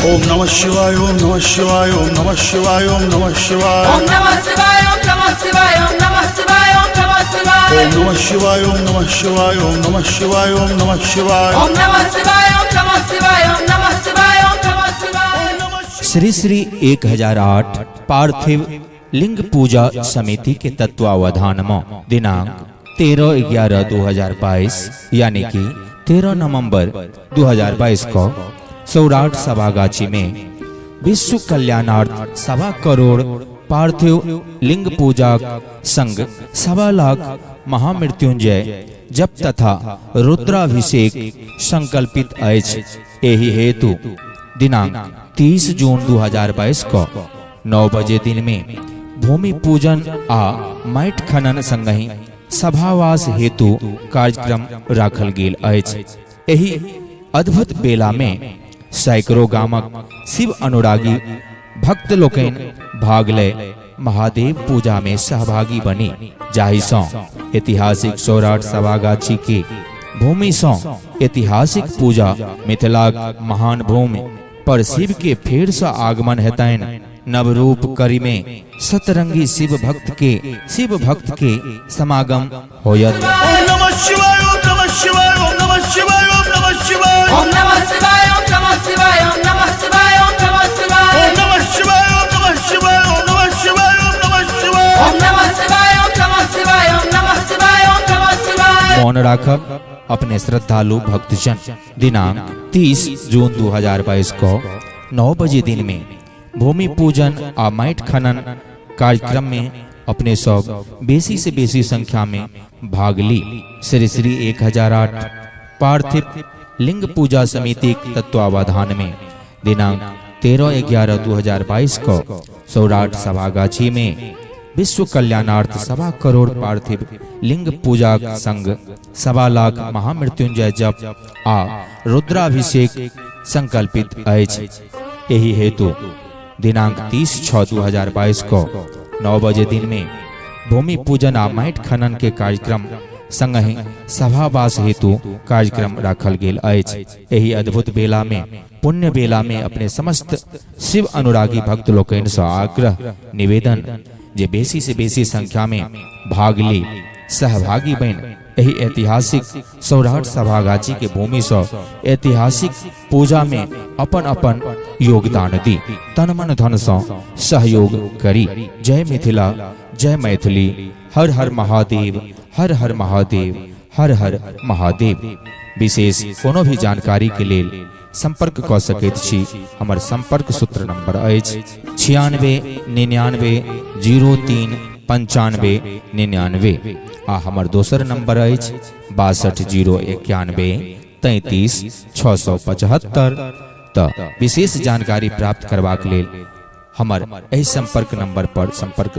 ओम नमः शिवाय, ओम नमः शिवाय, ओम नमः शिवाय, ओम नमः शिवाय। ओम नमः शिवाय, ओम नमः शिवाय, ओम नमः शिवाय, ओम नमः शिवाय। ओम नमः शिवाय, ओम नमः शिवाय, ओम नमः शिवाय, ओम नमः शिवाय। ओम नमः शिवाय, ओम नमः शिवाय, ओम नमः शिवाय, ओम नमः शिवाय। श्री श्री 1008 पार्थिव लिंग पूजा समिति के तत्वावधान में दिनांक 13/11/2022 यानी कि 13 नवंबर 2022 को सौराठ सभागाछी में विश्व कल्याणार्थ 1.25 करोड़ पार्थिव लिंग पूजा संग 1.25 लाख महामृत्युंजय जप तथा रुद्राभिषेक संकल्पित अछि। एहि हेतु दिनांक 30 जून 2022 को 9 बजे दिन में भूमि पूजन आ माटि खनन संगहि सभावास हेतु कार्यक्रम राखल गेल अछि। एहि अद्भुत बेला में सैकड़ों गामक शिव अनुरागी भक्त लोकनि भाग लय महादेव पूजा में सहभागी बनी, जाहि सँ ऐतिहासिक सौराठ सभागाछी के भूमि सँ ऐतिहासिक पूजा मिथिलाक महान भूमि पर शिव के फेर सँ आगमन हेतनि। नवरूप करी में सतरंगी शिव भक्त के समागम होयत। ओम नमः शिवाय, ओम नमः शिवाय, ओम नमः शिवाय, ओम नमः शिवाय। ओम नमः शिवाय, ओम नमः शिवाय, ओम नमः शिवाय, ओम नमः शिवाय। ओम नमः शिवाय, ओम नमः शिवाय, ओम नमः शिवाय, ओम नमः शिवाय। ओम नमः शिवाय, ओम नमः शिवाय, ओम नमः शिवाय, ओम नमः शिवाय। मौन राखब अपने श्रद्धालु भक्तजन। दिनांक 30 जून 2022 को 9 बजे दिन में भूमि पूजन आ माटि खनन कार्यक्रम में अपने सब बेसी से बेसी संख्या में भाग ली। श्री श्री 1008 पार्थिव लिंग पूजा समिति के तत्वावधान में दिनांक 13/11/2022 को सौराठ सभागाछी में विश्व कल्याणार्थ 1.25 करोड़ पार्थिव लिंग पूजा संग 1.25 लाख महामृत्युंजय जप आ रुद्राभिषेक संकल्पित अछि। एहि हेतु दिनांक 30/6/2022 को 9 बजे दिन में भूमि पूजन आ माटि खनन के कार्यक्रम संगहि सभावास हेतु कार्यक्रम राखल गेल अछि। एहि अद्भुत बेला में पुण्य बेला में अपने समस्त शिव अनुरागी भक्त लोकनि सँ आग्रह निवेदन जे बेसी से बेसी संख्या में भाग ली, सहभागी बनि एहि ऐतिहासिक सौराठ सभागाछी के भूमि सँ ऐतिहासिक पूजा में अपन अपन योगदान दी, तन मन धन सँ सहयोग करी। जय मिथिला, जय मैथिली। हर हर महादेव, हर हर महादेव, हर हर महादेव। विशेष कोनो भी जानकारी के लेल संपर्क क सकैत छी। हमर संपर्क सूत्र नंबर अछि 96 99 03 95 99 आ हमर दोसर नंबर अछि 62 0 91 33 675। तऽ विशेष जानकारी प्राप्त करबाक लेल हमर एहि संपर्क नंबर पर संपर्क